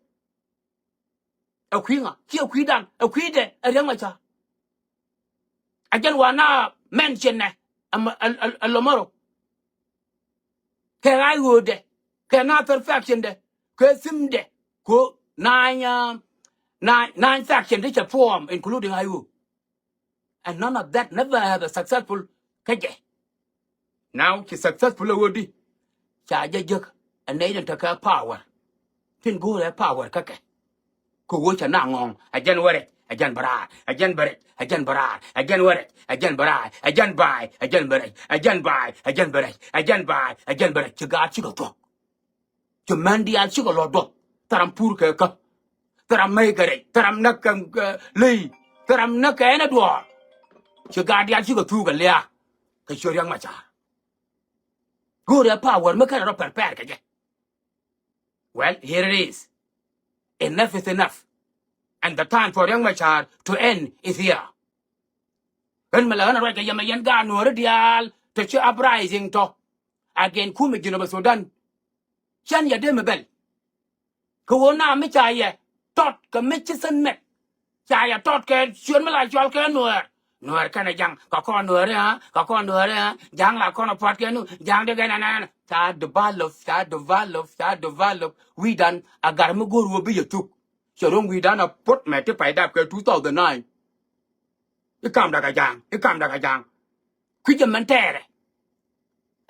Ɛ kui̱ ŋa? Ciɛ kui̱dan, ɛ kui̱dɛ ɛ Riek Machar. A jɛn wa na mention nɛ ɛ Lamoro. kɛ ɣa̱c ɣöödɛ, kɛ Nathir faction dɛ, kɛ Thimdɛ, kɛ nine, uh, nine, nine faction ti cɛ form, including I O. And none of that never have a successful kä jɛ. Now ci successful a ɣöödi. Ca jɛ jek a nɛy den tekɛ power. Tin go̱o̱rɛ power kä kɛ. Kɛ ɣöö cɛ na ŋɔ̱ɔ̱ŋ a jɛn wä rɛc, a jɛn bɛ raar, a jɛn bɛ rɛc, a jɛn bɛ raar, a jɛn wä rɛc, a jɛn bɛ raar, a jɛn ba̱a̱y, a jɛn bɛ rɛc, a jɛn ba̱a̱y, a jɛn bɛ rɛc, a jɛn bɛ rɛc, a jɛn ba̱a̱y, a jɛn bɛ rɛc. Ci gaat cikɛ thuɔ̱k. Ci män diaal cikɛ lɔ duɔth. Thil ram pur kɛ kä. Thil ram mɛy kɛ rɛc. Thil ram näk kɛ, eh, ley. Thil ram näk kɛ ɛn ɛ duɔɔr. Ci gaat diaal cikɛ thuk kɛ lia̱a̱. Kɛ ciöt Riɛk Macar. Go̱o̱rɛ power mi kɛn rɔ prepare kɛ jɛ. Well, here it is. Enough is enough. And the time for Riɛk Macar to end is here. Ɣän mi la ɣän a ruac kɛ yɛmɛ yɛn gaat Nuääri diaal te ci uprising tɔ against kumɛ Jinub Sudan. Cän yɛ dee mi bɛl. Kɛ ɣöö na mi ca yɛ tɔt kɛ mi ci thin mɛk. Ca yɛ tɔt kɛ ciöt mi la cɔal kɛ Nuäär. Nuäär kɛnɛ Ja̱ŋ, kɛ kɔn Nuääri, ha? Kɛ kɔn Nuääri, ha? Ja̱ŋ la kɔn a pua̱t kɛ nu, Ja̱ŋ di kɛn ɛnɛn. Ca develop, ca develop, ca develop. Wi̱i̱dan a gar mi go̱o̱r ɣöö bi yɛ thuk. Cɛ ro̱ŋ wi̱i̱dan a puɔt mɛ ti pay dap kɛ two thousand nine. I̱ kam dak a Ja̱a̱ŋ, i̱ kam dak a Ja̱a̱ŋ. Kui̱cä mɛn tɛɛrɛ.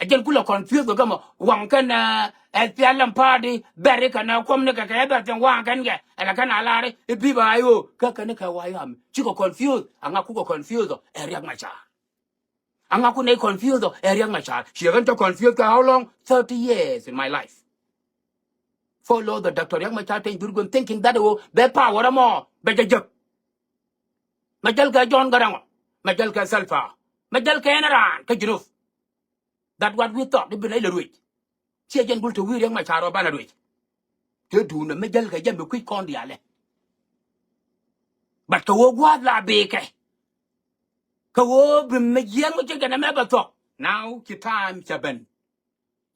Ɛ jɛn kulɛ confuse kɛ kɛ mɔ waŋ kɛn, eh, S P L M party bɛri kɛn, eh, kuɔm ni kɛ kɛ bɛr thiɛŋ waŋ kɛn kɛ. Ɛlɛ kɛn a lar i̱ bi ba I O kä kɛn kɛ wa yam. Cikɛ confuse, a ŋa kukɛ confuse ɔ, ɛ Riɛk Macar. A ŋa ku nɛy confuse ɔ, ɛ Riɛk Macar. Ciɛ kɛn cɛ confuse kɛ how long? Thirty years in my life. Follow the Doctor Riɛk Macar Teny Dhurguem thinking that ɔ, bɛ power ɛmɔ bɛ jɛ jek. Mɛ jäl kɛ John Garang ɔ, mɛ jäl kɛ Salva, mɛ jäl kɛ ɛn raan kä Junub. That what we thought, i̱ bi nɛy lɛ ruëc. Ciɛ jɛn gul te wi̱i̱ Riɛk Macar ɔ banɛ ruëc. Te duundɛ mi jäl kɛ jɛ mi kui̱c kɔn diaalɛ. But kɛ ɣöö gua̱a̱th la bëë kɛ. Kɛ ɣöö bi mi jiɛɛn mi ci kɛn ɛmɛ bɛ thuɔ̱k. Now ci time cɛ ben.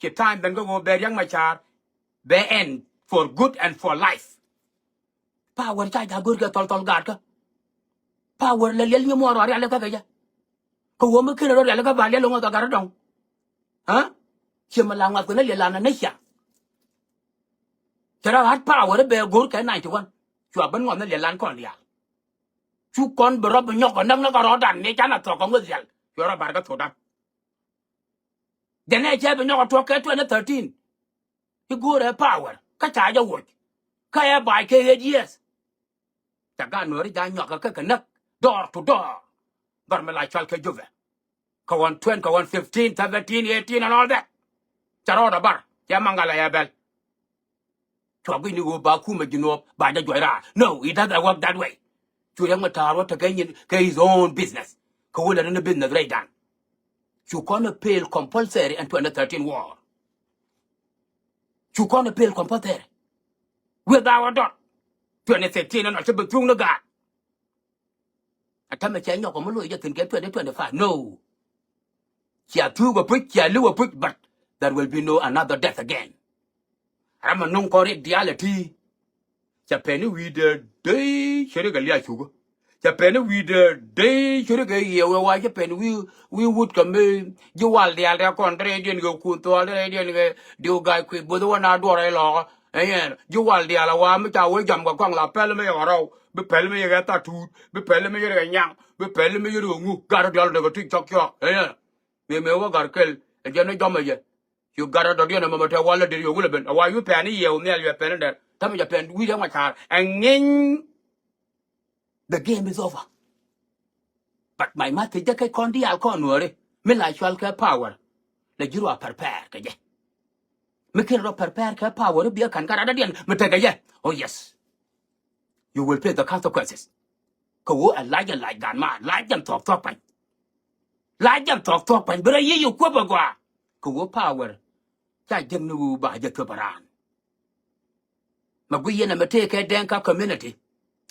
Ci time ben kä ɣöö bɛ Riɛk Macar bɛ end for good and for life. Power ca ja̱ go̱r kɛ thɔl thɔl gaatkä. Power lɛ liɛl nyi muɔɔr rɔ rialikä kɛ jɛ. Kɛ ɣöö mi ken rɔ rialikä ba liɛl ŋɔth ɔ gat rɔ dɔ̱ŋ. Ha? Ciɛ mi la ŋuath kɛ ni liɛl an ni cia. Cɛ rɔ ɣa̱t power i̱ bɛ go̱r kɛ ninety one. Cua ben ŋuath ni liɛl an kɔn diaal. Cu kɔn bi rɔ bi nyɔk kɛ näk ni kɛ rɔɔdan ni can a thɔk kɛ ŋueth liɛl. Cuɛ rɔ bar kä thokdan. Jɛn ɛ cɛ bi nyɔk a tuɔk kɛ twenty thirteen. I̱ go̱o̱rɛ power kä ca jɛ woc. Kä ɛ bac kɛ eight years. Ca gaat Nuääri ja̱ nyɔk kɛ kɛ näk door to door. Dhɔr mi la cual kɛ Jubɛ. Kɛ ɣɔn twenty, kɛ ɣɔn fifteen, seventeen, eighteen and all that. Ca rɔɔdɛ bar cɛ maŋ gal a yɛ bɛl. Cua guic ni ɣöö ba kumɛ Jinub ba jɛ juɔc raar. No, it doesn't work that way. Cu Riɛk Macar wä tekɛ nyin kɛ his own business. Kɛ ɣöö lɛ ni business rɛydan. Cu kɔn ɛ fail compulsory in twenty thirteen war. Cu kɔn ɛ fail compulsory. Without a doubt. Twenty thirteen ɛn ɔ cä bi thuŋ ni gaat. A tämɛ cɛ nyɔk ɔ mi loc jɛ thi̱n kɛ twenty twenty-five. No. Cia thuuk ɛ puc, cia li̱w ɛ puc, but there will be no another death again. Ram mi nuŋ kɔn riɛk diaal ɛ ti. Ca pɛn i̱ wi̱i̱dɛ dee cɛ rikɛ liac cukä. Ca pɛn i̱ wi̱i̱dɛ dee cɛ rikɛ yiëë wee wa cɛ pɛn wi̱i̱, wi̱i̱ wut kɛ mi ji̱ wal diaal rɛk kɔn rɛydiɛn kɛ kun thuɔɔl rɛydiɛn kɛ diw gac kui̱ bo̱th wä na duɔrɛ lɔɔkä. Ɛn ji̱ wal diaal a wa mi ca wee jam kɛ kɔaŋ la pɛl mi yɛ kɛ rɔw, bi pɛl mi yɛ kɛ tha tuut, bi pɛl mi yɛ kɛ nyaŋ, bi pɛl mi yɛ kɛ ŋu, gat rɔ diaal dee kɛ tuc cɔk cɔk. Ɛn mëë mëë wä gat kɛl ɛ jɛn ni jɔmɛ jɛ. Cu gat rɔ dɔ̱diɛn ɛmɔ mɛ tɛ wal lä dee yɛ wulɛ ben a wa wi̱i̱ pɛn i̱ yɛ wun nhial yɛ pɛn in dɛr. Thamɛ jɛ pɛn wi̱i̱ Riɛk Macar ɛ ŋi̱ny. The game is over. But my message jɛ kɛ kɔn diaal kɔn Nuääri mi la cual kɛ power. Lɛ ji̱ rɔ a prepare kɛ jɛ. Mi ken rɔ prepare kɛ power i̱ biɛ ka̱n kä rat dɔ̱diɛn mi tekɛ jɛ. Oh yes. You will pay the consequences. Kɛ ɣöö ɛ lac ɛ lac gan ma lac jɛn thuɔ̱k thuɔ̱k pa̱ny. Lac jɛn thuɔ̱k thuɔ̱k pa̱ny bi rɔ yic i̱ kuäp ɛ gɔaa. Kɛ ɣöö power ca jek ni ɣöö ba jɛ thuɔ̱p ɛ raan. Mɛ guiy yɛn ɛmɛ tëëkɛ Dɛŋka community.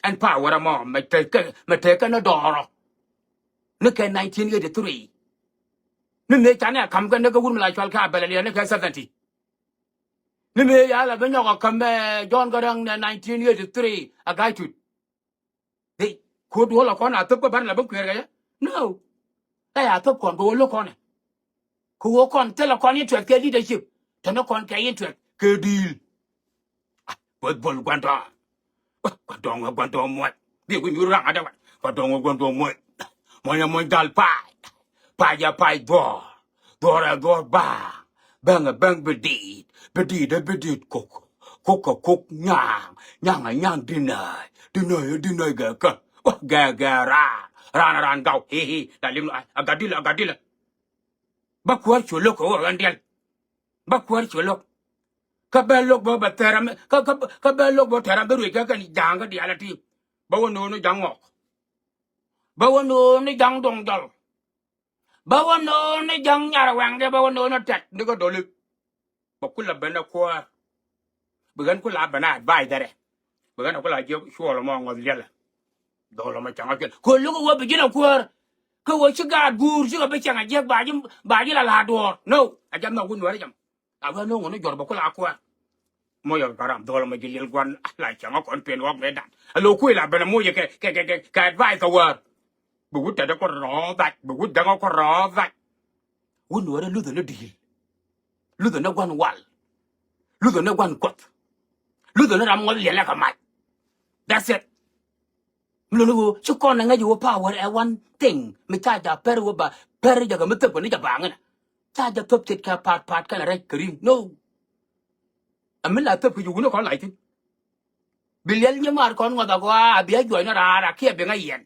Ɛn power ɛmɔ mɛ tëëkɛ, mɛ tëëkɛ ni dɔɔrɔ. Ni kɛ nineteen eighty-three. Ni mëë canɛ ɛ ka̱m kɛ ni kɛ wut mi la cual kɛ a bɛlɛ liɛl ni kɛ seventy. Ni mëë ya la bi nyɔk ɛ ka̱m ɛ John Garang ni nineteen eighty-three a ga̱y tut. Dee, ku duɔl a kɔn a thop kä bar la bi kuɛɛr kɛ yɛ? No. Ɛ ya thop kɔn kɛ wä lo̱k kɔn ɛ. Kɛ wä kɔn thilɛ kɔn interest kɛ leadership. Tɛn ni kɔn kɛ interest kɛ di̱i̱l. Kueth bol gua̱n tɔ̱. Kua̱r dɔ̱ŋ ɛ gua̱n tɔ̱ muɔc. Bi ku nyuur raŋ adɛ wɛt. Kua̱r dɔ̱ŋ ɛ gua̱n tɔ̱ muɔc. Muɔc ɛ muɔc dal pac. Pac ɛ pac dhuɔ̱ɔ̱r. Dhuɔ̱ɔ̱r ɛ dhuɔ̱ɔ̱r ba̱a̱. Bäŋ ɛ bäŋ bi diit. Bi diit ɛ bi diit kok. Kok ɛ kok nyaŋ. Nyaŋ ɛ nyaŋ dinäc. Dinäc ɛ dinäc gɛ kä. Gɛ gɛ raan. Raan ɛ raan gaw. Hi hi. La liŋ a gat dilɛ a gat dilɛ. Bä kuäär cu lo̱k kɛ ɣöö ɣän diɛl. Bä kuäär cu lo̱k. Kä bä lo̱k bä bä thɛr kä kä kä bä lo̱k bä thɛr bä ruec kä kɛn ja̱a̱ŋ kä diaal a ti̱i̱m. Bä wä no̱o̱ŋ ni ja̱ŋ ŋɔk. Bä wä no̱o̱ŋ ni ja̱ŋ duɔ̱ŋ jɔl. Bä wä no̱o̱ŋ ni ja̱ŋ nyar wɛŋdɛ bä wä no̱o̱ŋ ni tɛt ni kä doli. Bä kula ben a kuäär. Bi ɣän kula ben a advice dɛrɛ. Bi ɣän a kula jiök cuɔl mɔ ŋɔth liɛlɛ. Dhɔl mɔ cäŋ a cuɛl kɛ lo̱k wä bi ji̱n a kuäär. Kä wä ci gaat guur cikɛ bi cäŋ a jiäk ba ji̱ ba ji̱ la la duɔ̱ɔ̱r no. A jam na wun wärä jam. A wä no̱o̱ŋ ni jɔr bä kula a kuäär. Moc ɔ garam dhɔl mɔ ji̱ liɛl gua̱n la cäŋ a kɔn pen wä mɛ dan a lo̱k kui̱ la ben a moc kɛ kɛ kɛ kɛ advice kɛ wäär. Bi wut tɛt kɔ rɔɔdhac bi wut dhäŋ kɔ rɔɔdhac. Wun wärä luthä ni di̱i̱l. Luthä ni gua̱n wal. Luthä ni gua̱n kuɔth. Luthä ni ram ŋɔth liɛlɛ kɛ mac. That's it. Mi luni ɣöö ci kɔn ɛ ŋäc ɣöö power ɛ one thing mi ca ja̱ pɛr ɣöö ba pɛr jakä mi thöp kɛ ni ja̱ baaŋ inɛ. Ca ja̱ thöp ce̱tkɛ pa̱a̱t pa̱a̱t kɛn rɛc kɛ ri̱ŋ no. Ɛ mi la thöp kɛ ji̱ wuni kɔn lac thi̱n. Bi liɛl nyi maar kɔn ŋɔth a gɔaa a bi a juɔc ni raar a kiɛ bi ŋäc yɛn.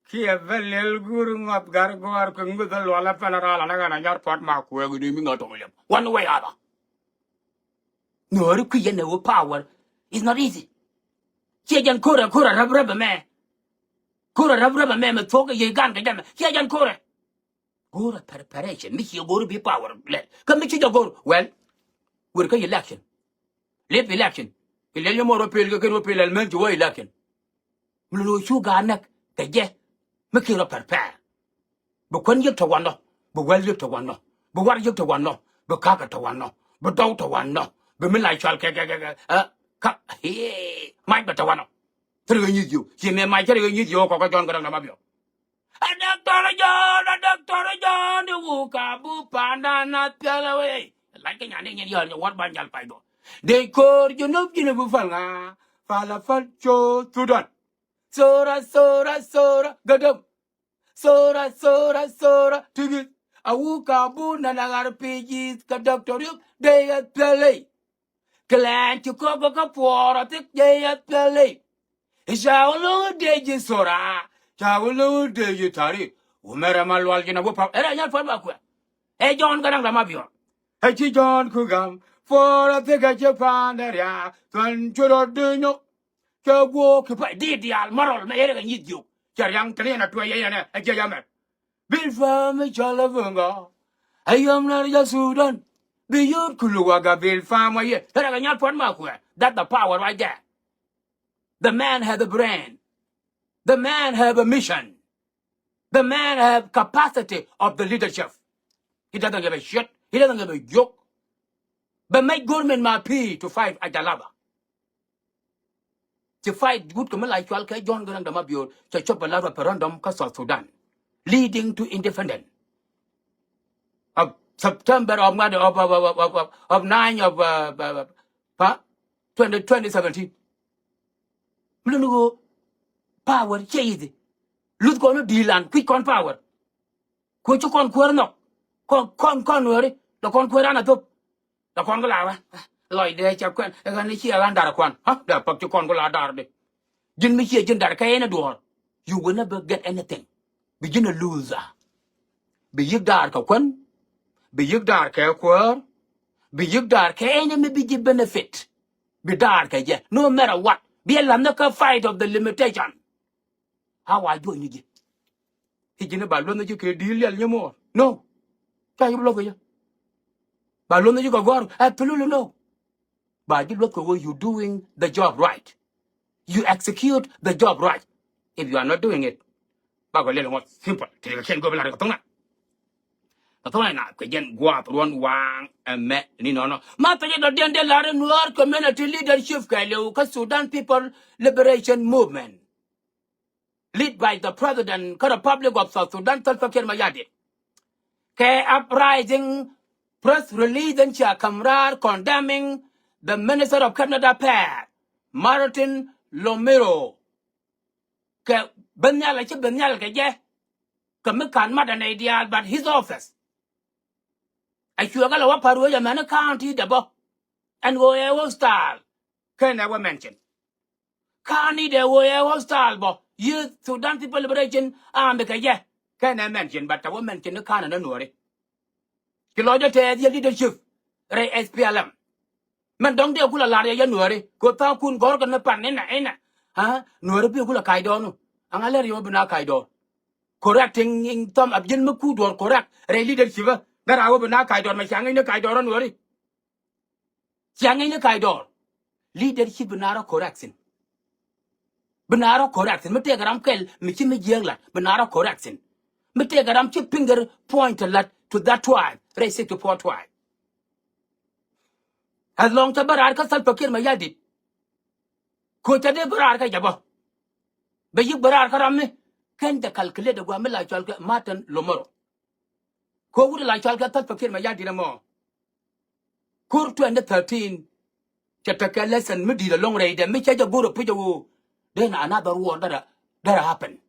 Kiɛ bä lɛl gur ŋɔth gar gɔ̱a̱r kɛ ŋuth ɛ lual ɛ pɛn ɛ raal anɛ ɣän a nyar pua̱t ma kuɛɛk ni mi ŋɔth tɔŋ liɛp one way other. Nuɔ̱ɔ̱ri kui̱ yɛn ɛ wä power is not easy. Ciɛ jɛn ko̱rɛ ko̱rɛ räp räp ɛmɛ. Ko̱rɛ räp räp ɛmɛ mɛ thuɔ̱k yey gan kɛ jɛmɛ ciɛ jɛn ko̱rɛ. Go̱o̱rɛ preparation mi ciɛ go̱o̱ri bi power lɛl kä mi ci jɛ go̱o̱r well. Wër kä election. Lip election. Kɛ lɛl yɛ mɔ rɔ pel kɛ kɛn wä pel ɛl mɛn ci wä election. Mi lolo cu gaat näk kɛ jɛ mi kin rɔ pɛrpɛr. Bi kuän yek tɔ wanɔ bi wäl yek tɔ wanɔ bi war yek tɔ wanɔ bi kakä tɔ wanɔ bi dɔw tɔ wanɔ bi mi la cual kɛ kɛ kɛ kɛ ɛ ka hee mac bɛ tɔ wanɔ. Thil kɛ nyieth yio̱w ci mɛ mac thil kɛ nyieth yio̱w kɔkɛ Jɔ̱ɔ̱n kɛ däŋ dama biɔ. A Doctor John, a Doctor John, di wuk a bu panda na piɛlɛ wee. Lac kɛ nyan di nyin yɔl nyɛ wär ban jal pay bɔ. Dee ko̱r junub junub bu pal ŋa pal a pal co Sudan. Sora, sora, sora, gadam. Sora, sora, sora, tigith. A wuk a bu nana ɣar pijith ka doctor yuk dey a thiley. Kɛ lɛn ci kɔk kä puɔr a thik jey a thiley. Ca wä lo̱ŋ dee ji̱ sora. Ca wä lo̱ŋ dee ji̱ tari. Wä mɛrɛ ma lual ji̱n a wä pap. Ɛrɛ nyal puɔt ba kuɛ. Ɛ Jɔ̱ɔ̱n kä da̱ŋ dama biɔr. Ɛ ci Jɔ̱ɔ̱n ku gam. Puɔr a thik a ci pa̱a̱n dee riaak. Thuan cu rɔ dunyɔ. Cɛ guɔ̱ɔ̱k ki pay diit diaal märɔl mɛ yɛn rɛ kɛ nyieth jiök. Cɛ riaŋ te ni yɛn a tuɔ̱c yɛn ɛ jiɛc amɛ. Bil fam mi cɔl a böŋɔ. A yɔm na ja Sudan. Bi yot kulu wa ga bil fam wa yɛ. Te rɛ kɛ nyal puɔt ma kuɛ. That the power right there. The man has a brain. The man have a mission. The man have capacity of the leadership. He doesn't give a shit. He doesn't give a joke. But make government ma pi to fight a jalaba. Ci fight gut kɛ mi la cual kɛ Jɔ̱ɔ̱n Garaŋ dama bior cɛ cop a la referendum kä South Sudan leading to independent of September of ŋuat of of of of of nine of uh, uh, uh, pa twenty twenty seventeen. Mi luni ɣöö power cɛ yithi luth kɔn ni di̱i̱lan kui̱c kɔn power. Kuɛ ci kɔn kuäär nhɔk kɔn kɔn kɔn nuääri dɔ kɔn kuäär an a thop. Dɔ kɔn kä la wä lɔc dee cɛ kuɛn ɛ ɣän ni ciɛ ɣän dar kuan ha dee pɔk ci kɔn kä la dar di. Ji̱n mi ciɛ ji̱n dar kɛ ɛn a duɔɔr. You will never get anything. Bi ji̱n a loser. Bi yik daar kɛ kuän. Bi yik daar kɛ kuäär. Bi yik daar kɛ ɛn mi bi ji̱ benefit. Bi daar kɛ jɛ no matter what. Bi ɛ la̱th ni kä fight of the limitation. How are you ni ji̱? I̱ ji̱n ba luɔ̱th ni ji̱ kɛ di̱i̱l liɛl nyɛ muɔɔr no. Ca ji̱ bi luɔ̱th kɛ jɛ. Ba luɔ̱th ni ji̱ kɛ gɔ̱r absolutely no. Ba ji̱ luɔ̱th kɛ wee you doing the job right. You execute the job right. If you are not doing it, ba kɔ lɛl ŋuɔth simple ti kɛ kɛn go̱o̱p lar kɛ thoŋna. Kɛ thoŋna na kɛ jɛn guath ruɔn waŋ ɛmɛ ni nɔnɔ ma pɛnyɛ dɔ̱diɛn dee lar in Nuer community leadership kɛ liw kä Sudan People Liberation Movement lead by the president kä Republic of South Sudan Salva Kiir Mayardit. Kɛ uprising Press release in cia kam raar condemning the Minister of Cabinet Affairs, Martin Lomero. Kɛ ben nhial a ci ben nhial kɛ jɛ. Kɛ mi kan mat anɛ diaal, but his office. A cuɛ kɛ lɛ wä par wec amɛn county dɛ bɔ. Ɛn ɣöö ɛ hostile. Kɛn ɛ wä mention. County dɛ ɣöö ɛ hostile bɔ. Yi Sudan People Liberation Army kɛ jɛ. Kɛn ɛ mention, but tɛ wä mention ni county ni Nuɔri. Ci lɔcdä tɛth yɛ leadership rɛy S P L M. Mɛn dɔ̱ŋ dee kulɛ lar yɛ yɛ Nuɔri kɛ tha̱a̱ŋ kun gɔ̱r kɛ ni pan inɛ inɛ. Ha? Nuɔri bi kulɛ kac dɔɔnu. Aŋa lɛr yɛ wä bi na kac dɔɔr. Correct in, in thɔm ab ji̱n mi ku duɔ̱ɔ̱r correct rɛy leadership ɛ. Bɛ raa wä bi na kac dɔɔr mɛ ca ŋi̱ny ni kac dɔɔr ɛ Nuɔri. Cia ŋi̱ny ni kac dɔɔr. Leadership bi na rɔ correct in. Bi na rɔ correct in. Mi tëëkɛ ram kɛl mi ci mi jiääk lat bi na rɔ correct in. Mi tëëkɛ ram ci finger point lat to that tribe rɛy sixty-four tribe. As long cä bä raar kä Salva Kiir Mayardit. Koc cä dee bä raar kä jɛ bä. Bɛ yi̱k bä raar kä ram mi kɛn jɛ calculate gua̱a̱ mi la cɔal kɛ Martin Lomoro. Koc wut la cɔal kɛ Salva Kiir Mayardit ɛmɔ. Kur twenty thirteen cɛ tekɛ lesson mi di̱i̱t ɛlɔ̱ŋ rɛydɛ mi cɛ jɛ go̱r ɛ puc ɛ ɣöö then another war that, that happen.